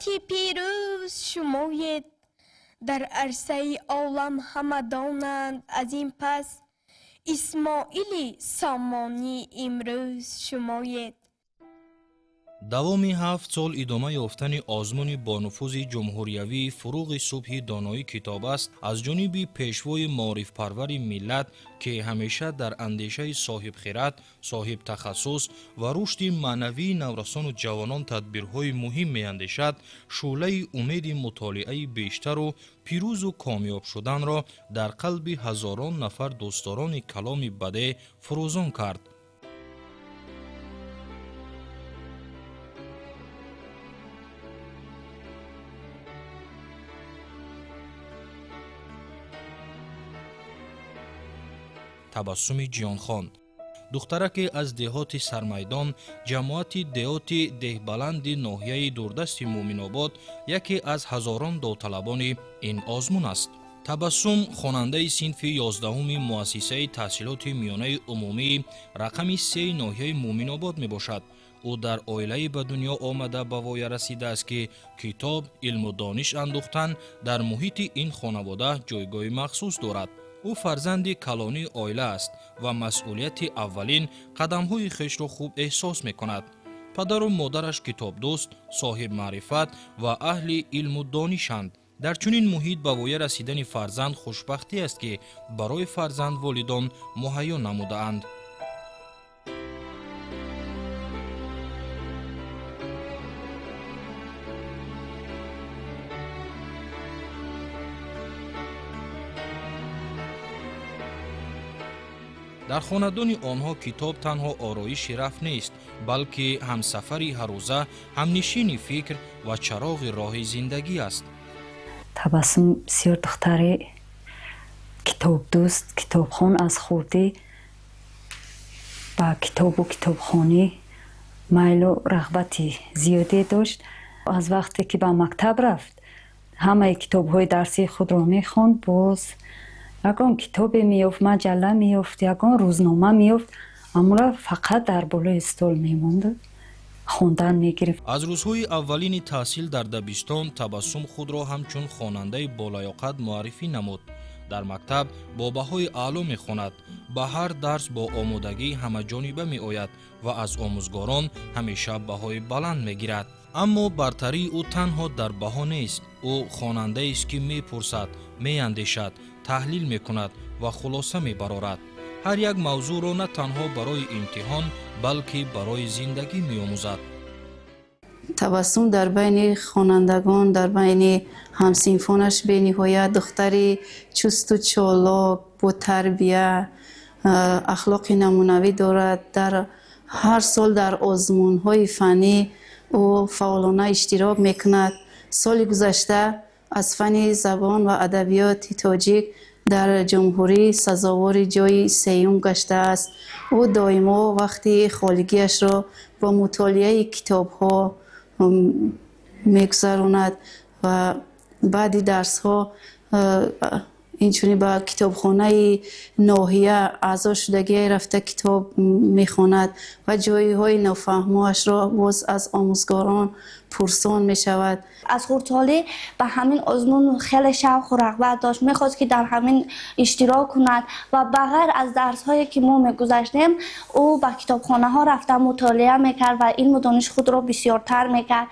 Миллати пирӯз шумоед, дар арсаи олам ҳама донанд аз ин пас, Исмоили Сомонӣ имрӯз шумоед. Давоми 7 сол идома ёфтани озмуни бонуфузи ҷумҳуриявии «Фуруғи субҳи доноӣ китоб аст» аз ҷониби пешвои маорифпарвари миллат, ки ҳамеша дар андешаи соҳибхират, соҳибтахассус ва рушди маънавии наврасону ҷавонон тадбирҳои муҳим меандешад, шӯълаи умеди мутолиаи бештару пирӯзу комёб шуданро дар қалби ҳазорон нафар дӯстдорони каломи бадеъ фурӯзон кард. Табассуми Ҷиёнхон, духтараке аз деҳоти Сармайдон, ҷамоати деҳоти Деҳбаланди ноҳияи дурдасти Муъминобод, яке аз ҳазорон довталабони ин озмун аст. Табассум хонандаи синфи 11-уми муассисаи таҳсилоти миёнаи умумии рақами 3-и ноҳияи Муъминобод мебошад. Ӯ дар оилае ба дунё омада, ба воя расидааст, ки китоб, илму дониш андӯхтан дар муҳити ин хонавода ҷойгоҳи махсус дорад. Ӯ фарзанди калонии оила аст ва масъулияти аввалин қадамҳои хешро хуб эҳсос мекунад. Падару модараш китобдӯст, соҳибмаърифат ва аҳли илму донишанд. Дар чунин муҳит ба воя расидани фарзанд хушбахтӣ аст, ки барои фарзанд волидон муҳайё намудаанд. Дар хонадони онҳо китоб танҳо ороиши раф нест, балки ҳамсафари ҳаррӯза, ҳамнишини фикр ва чароғи роҳи зиндагӣ аст. Табассум бисёр духтари китобдӯст, китобхон, аз хурдӣ ба китобу китобхонӣ майлу рағбати зиёде дошт. Аз вақте ки ба мактаб рафт, ҳамаи китобҳои дарсии худро мехонд. Боз ягон китобе меёфт, маҷалла меёфт, ягон рӯзнома меёфт, амура фақат дар болои стол мемонду хондан мегирифт. Аз рӯзҳои аввалини таҳсил дар дабистон Табассум худро ҳамчун хонандаи болаёқат муаррифӣ намуд. Дар мактаб бо баҳои аъло мехонад, ба ҳар дарс бо омодагии ҳамаҷониба меояд ва аз омӯзгорон ҳамеша баҳои баланд мегирад. Аммо бартарии ӯ танҳо дар баҳо нест. Ӯ хонандаест, ки мепурсад, меандешад, таҳлил мекунад ва хулоса мебарорад. Ҳар як мавзӯъро на танҳо барои имтиҳон, балки барои зиндагӣ меомӯзад. Табассум дар байни хонандагон, дар байни ҳамсинфонаш бениҳоят духтари чусту чолок, ботарбия, ахлоқи намунавӣ дорад. Дар ҳар сол дар озмунҳои фаннӣ ӯ фаъолона иштирок мекунад. Соли гузашта аз фанни забон ва адабиёти тоҷик дар ҷумҳурӣ сазовори ҷойи сеюм гаштааст. Ӯ доимо вақти холигиашро бо мутолиаи китобҳо мегузаронад ва баъди дарсҳо инчунин ба китобхонаи ноҳия аъзо шудагӣ рафта, китоб мехонад ва ҷойҳои нофаҳмоашро боз аз омӯзгорон пурсон мешавад. Аз хурдсолӣ ба ҳамин озмун хеле шавқу рағбат дошт, мехост, ки дар ҳамин иштирок кунад ва ба ғайр аз дарсҳое, ки мо мегузаштем, ӯ ба китобхонаҳо рафта мутолиа мекард ва илму дониши худро бисёртар мекард.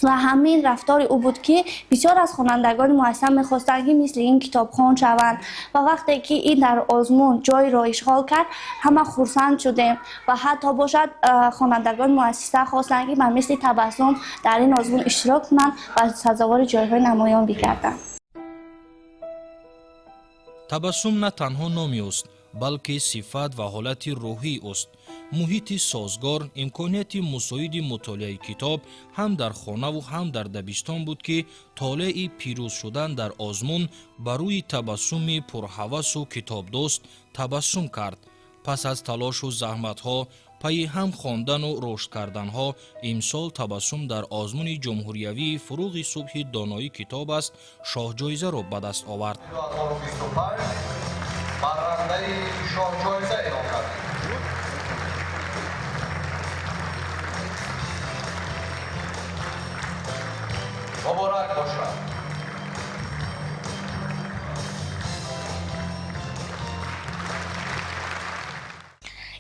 Ва ҳамин рафтори ӯ буд, ки бисёр аз хонандагони муассиса мехостанд, ки мисли ин китобхон шаванд. Ва вақте ки ин дар озмун ҷойро ишғол кард, ҳама хурсанд шудем ва ҳатто бошад, хонандагони муассиса хостанд, ки ба мисли Табассум дар ин озмун иштирок кунанд ва сазовори ҷойҳои намоён бигарданд. Табассум на танҳо номи ӯст, балки сифат ва ҳолати рӯҳии ӯст. Муҳити созгор, имконияти мусоиди мутолиаи китоб ҳам дар хонаву ҳам дар дабистон буд, ки толеи пирӯз шудан дар озмун ба рӯи Табассуми пурҳавасу китобдӯст табассум кард. Пас аз талошу заҳматҳо, пайи ҳам хондану рушд карданҳо, имсол Табассум дар озмуни ҷумҳуриявии «Фуруғи субҳи доноӣ китоб аст» шоҳҷоизаро ба даст овард. 2025 баррандаи шоҳҷоиза эълон кардем. Муборак бошад.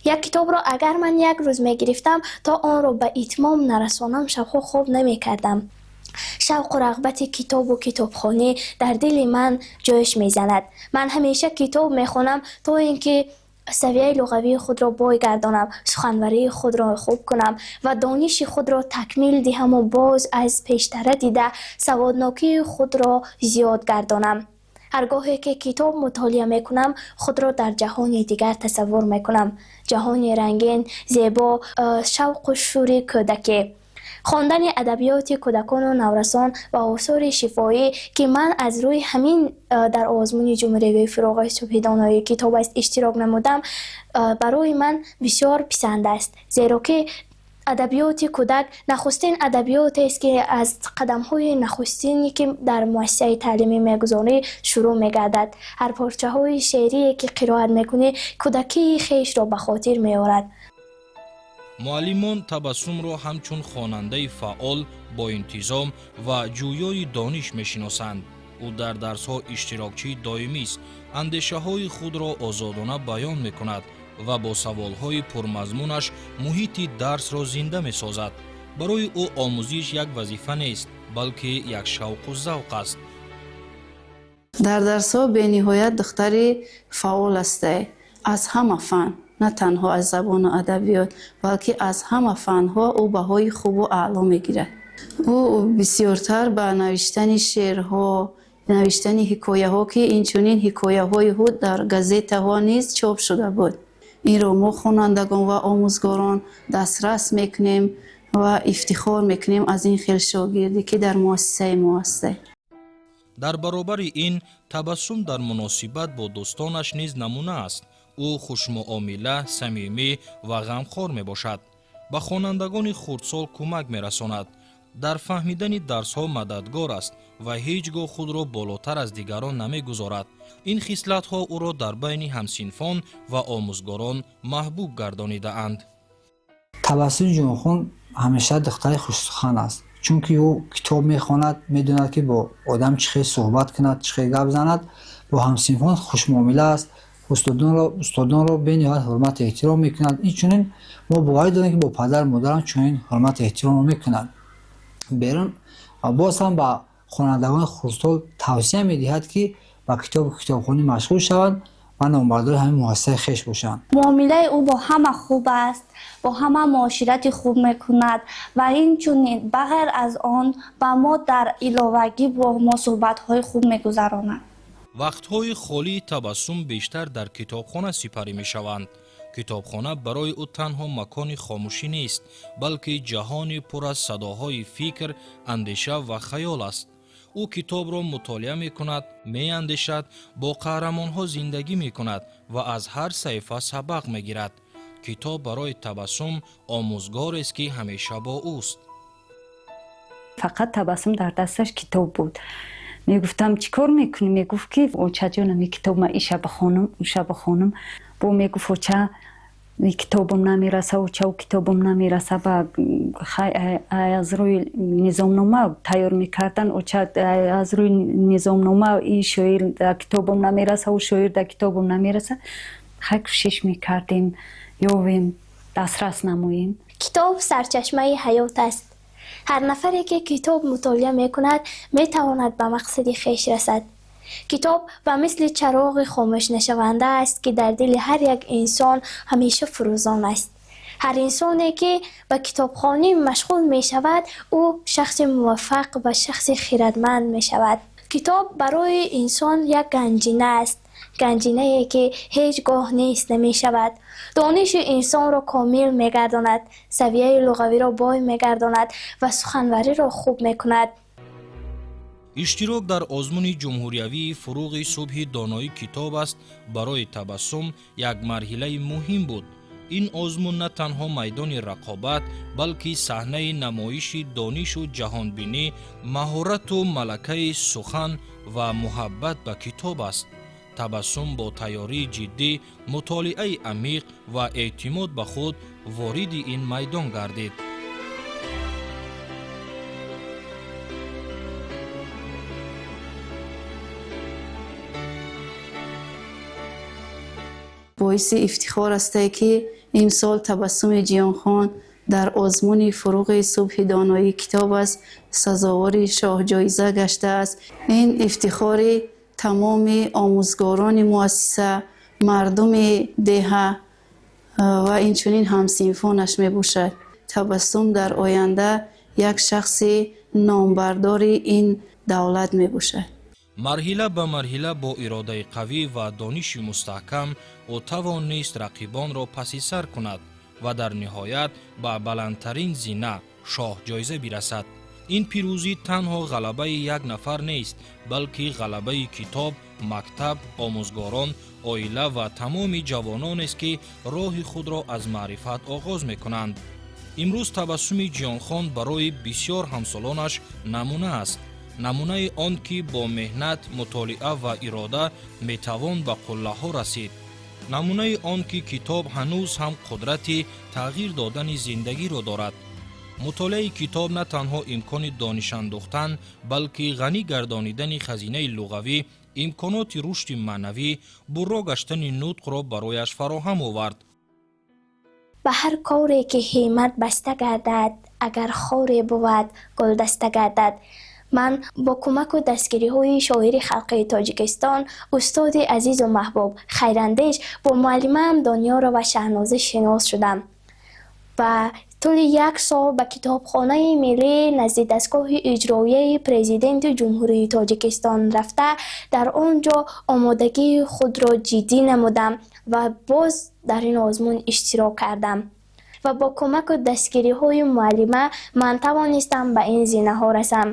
Як китобро агар ман як рӯз мегирифтам, то онро ба итмом нарасонам, шабҳо хоб намекардам. Шавқу рағбати китобу китобхонӣ дар дили ман ҷӯш мезанад. Ман ҳамеша китоб мехонам, то ин ки савияи луғавии худро бой гардонам, суханварии худро хуб кунам ва дониши худро такмил диҳаму боз аз пештара дида саводнокии худро зиёд гардонам. Ҳар гоҳе ки китоб мутолиа мекунам, худро дар ҷаҳони дигар тасаввур мекунам. Ҷаҳони рангин, зебо, шавқу шӯри кӯдакӣ. Хондани адабиёти кӯдакону наврасон ва осори шифоӣ, ки ман аз рӯи ҳамин дар озмуни ҷумҳуриявии Фуруғи субҳи донои китоб аст иштирок намудам, барои ман бисёр писанд аст, зеро ки адабиёти кӯдак нахустин адабиётест, ки аз қадамҳои нахустине, ки дар муассисаи таълимӣ мегузорӣ, шурӯъ мегардад. Ҳар порчаҳои шеърие, ки қироат мекунӣ, кӯдакии хешро ба хотир меорад. Муаллимон Табассумро ҳамчун хонандаи фаъол, боинтизом ва ҷӯёи дониш мешиносанд. Ӯ дар дарсҳо иштирокчии доимист, андешаҳои худро озодона баён мекунад ва бо саволҳои пурмазмунаш муҳити дарсро зинда месозад. Барои ӯ омӯзиш як вазифа нест, балки як шавқу завқ аст. Дар дарсҳо бениҳоят духтари фаъол астае. Аз ҳама фан, на танҳо аз забону адабиёт, балки аз ҳама фанҳо ӯ баҳои хубу аъло мегирад. Ӯ бисёртар ба навиштани шеърҳо, навиштани ҳикояҳо, ки инчунин ҳикояҳои ӯ дар газетаҳо низ чоп шуда буд. Инро мо хонандагон ва омӯзгорон дастрас мекунем ва ифтихор мекунем аз ин хел шогирдӣ, ки дар муассисаи мо ҳастед. Дар баробари ин, Табассум дар муносибат бо дӯстонаш низ намуна аст. Ӯ хушмуомила, самимӣ ва ғамхор мебошад. Ба хонандагони хурдсол кӯмак мерасонад, дар фаҳмидани дарсҳо мададгор аст ва ҳеҷ гоҳ худро болотар аз дигарон намегузорад. Ин хислатҳо ӯро дар байни ҳамсинфон ва омӯзгорон маҳбуб гардонидаанд. Табассум Ҷонхон ҳамеша духтари хушсухан аст, чунки ӯ китоб мехонад, медонад, ки бо одам чӣ хел суҳбат кунад, чӣ хел гап занад. Бо ҳамсинфон хушмуомила аст, устодонро бениҳоят ҳурмату эҳтиром мекунад. Инчунин мо боварӣ дорем, ки бо падару модарам чунин ҳурмату эҳтиромро мекунад. Берун боз ҳам ба хонандагони хурдсол тавсия медиҳад, ки ба китобу китобхонӣ машғул шаванд ва номбардори ҳамин муассисаи хеш бошанд. Муомилаи ӯ бо ҳама хуб аст, бо ҳама муоширати хуб мекунад ва инчунин ба ғайр аз он ба мо дар иловагӣ бо мо суҳбатҳои хуб мегузаронад. Вақтҳои холии Табассум бештар дар китобхона сипарӣ мешаванд. Китобхона барои ӯ танҳо макони хомӯшӣ нест, балки ҷаҳони пур аз садоҳои фикр, андеша ва хаёл аст. Ӯ китобро мутолиа мекунад, меандешад, бо қаҳрамонҳо зиндагӣ мекунад ва аз ҳар саҳифа сабақ мегирад. Китоб барои Табассум омӯзгорест, ки ҳамеша бо ӯст. Фақат Табассум дар дасташ китоб буд. Мегуфтам, чӣ кор мекунӣ? Мегуфт, ки очаҷонам, ин китоб ман иша бихонам, уша бихонам. Бо мегуфт, оча, китобам намераса, оча, у китобам намераса. Ба аз рӯи низомнома тайёр мекардан, оча, аз рӯи низомнома ин шоир да китобам намераса, у шоир да китобам намераса. Хай, кӯшиш мекардем, ёвем, дастрас намоем. Китоб сарчашмаи ҳаёт аст. Ҳар нафаре, ки китоб мутолиа мекунад, метавонад ба мақсади хеш расад. Китоб ба мисли чароғи хомӯшнашаванда аст, ки дар дили ҳар як инсон ҳамеша фурӯзон аст. Ҳар инсоне, ки ба китобхонӣ машғул мешавад, ӯ шахси муваффақ ва шахси хирадманд мешавад. Китоб барои инсон як ганҷина аст, ганҷинае, ки ҳеҷ гоҳ нест намешавад. Дониши инсонро комил мегардонад, савияи луғавиро бой мегардонад ва суханвариро хуб мекунад. Иштирок дар озмуни ҷумҳуриявии Фуруғи субҳи донои китоб аст барои Табассум як марҳилаи муҳим буд. Ин озмун на танҳо майдони рақобат, балки саҳнаи намоиши донишу ҷаҳонбинӣ, маҳорату малакаи сухан ва муҳаббат ба китоб аст. Табассум бо тайёрии ҷиддӣ, мутолиаи амиқ ва эътимод ба худ вориди ин майдон гардид. Боиси ифтихор аст, ки имсол Табассуми Ҷиёнхон дар озмуни «Фуруғи субҳи доноӣ китоб аст» сазовори шоҳҷоиза гаштааст. Ин ифтихори тамоми омӯзгорони муассиса, мардуми деҳа ва инчунин ҳамсинфонаш мебошад. Табассум дар оянда як шахси номбардори ин давлат мебошад. Марҳила ба марҳила, бо иродаи қавӣ ва дониши мустаҳкам, ӯ тавонист рақибонро паси сар кунад ва дар ниҳоят ба баландтарин зина, шоҳҷоиза бирасад. Ин пирӯзӣ танҳо ғалабаи як нафар нест, балки ғалабаи китоб, мактаб, омӯзгорон, оила ва тамоми ҷавононест, ки роҳи худро аз маърифат оғоз мекунанд. Имрӯз Табассуми Ҷиёнхон барои бисёр ҳамсолонаш намуна аст, намунаи он ки бо меҳнат, мутолиа ва ирода метавон ба қуллаҳо расид, намунаи он ки китоб ҳанӯз ҳам қудрати тағйир додани зиндагиро дорад. Мутолиаи китоб на танҳо имкони донишандӯхтан, балки ғанӣ гардонидани хазинаи луғавӣ, имконоти рушди маънавӣ, бурро гаштани нутқро барояш фароҳам овард. Ба ҳар коре ки ҳиммат баста гардад, агар хоре бувад, гулдаста гардад. Ман бо кӯмаку дастгириҳои шоири халқии Тоҷикистон, устоди азизу маҳбуб Хайрандеш, бо муаллимаам Дониёрова Шаҳнозӣ шинос шудам ва тӯли як сол ба Китобхонаи миллӣ назди дастгоҳи иҷроияи Президенти Ҷумҳурии Тоҷикистон рафта, дар он ҷо омодагии худро ҷиддӣ намудам ва боз дар ин озмун иштирок кардам ва бо кӯмаку дастгириҳои муаллима ман тавонистам ба ин зинаҳо расам.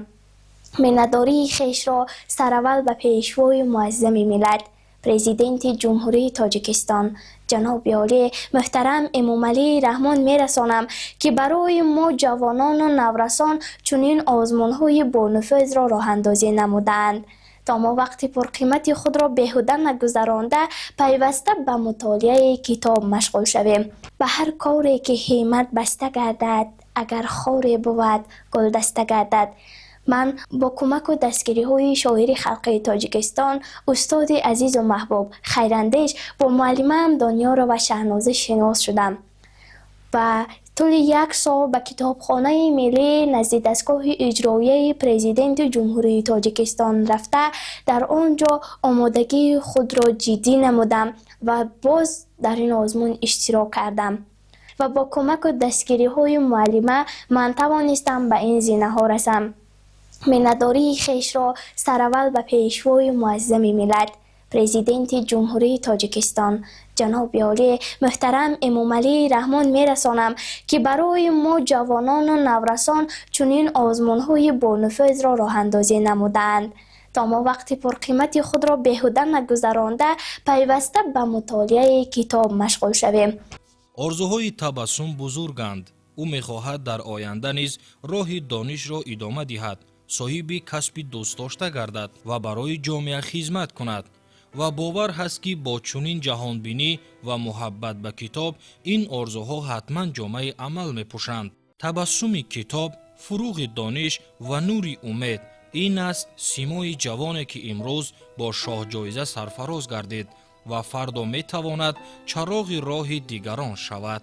Миннатдории хешро сараввал ба Пешвои муаззами миллат, Президенти Ҷумҳурии Тоҷикистон, ҷаноби олӣ муҳтарам Эмомалӣ Раҳмон мерасонам, ки барои мо ҷавонону наврасон чунин озмунҳои бонуфузро роҳандозӣ намудаанд, то мо вақти пурқимати худро беҳуда нагузаронда, пайваста ба мутолиаи китоб машғул шавем. Ба ҳар коре ки ҳиммат баста гардад, агар хоре бувад, гулдаста гардад. Ман бо кӯмаку дастгириҳои шоири халқии Тоҷикистон, устоди азизу маҳбуб Хайрандеш, бо муаллимаам Дониёрова Шаҳнозӣ шинос шудам ва тӯли як сол ба Китобхонаи миллӣ назди дастгоҳи иҷроияи Президенти Ҷумҳурии Тоҷикистон рафта, дар он ҷо омодагии худро ҷиддӣ намудам ва боз дар ин озмун иштирок кардам ва бо кӯмаку дастгириҳои муаллима ман тавонистам ба ин зинаҳо расам. Миннатдории хешро сараввал ба Пешвои муаззами миллат, Президенти Ҷумҳурии Тоҷикистон, ҷаноби олӣ муҳтарам Эмомалӣ Раҳмон мерасонам, ки барои мо ҷавонону наврасон чунин озмунҳои бонуфузро роҳандозӣ намудаанд, то мо вақти пурқимати худро беҳуда нагузаронда, пайваста ба мутолиаи китоб машғул шавем. Орзуҳои Табассум бузурганд. Ӯ мехоҳад дар оянда низ роҳи донишро идома диҳад, соҳиби касби дӯстдошта гардад ва барои ҷомеа хизмат кунад. Ва бовар ҳаст, ки бо чунин ҷаҳонбинӣ ва муҳаббат ба китоб ин орзуҳо ҳатман ҷомаи амал мепӯшанд. Табассуми китоб, фуруғи дониш ва нури умед — ин аст симои ҷавоне, ки имрӯз бо шоҳҷоиза сарфароз гардид ва фардо метавонад чароғи роҳи дигарон шавад.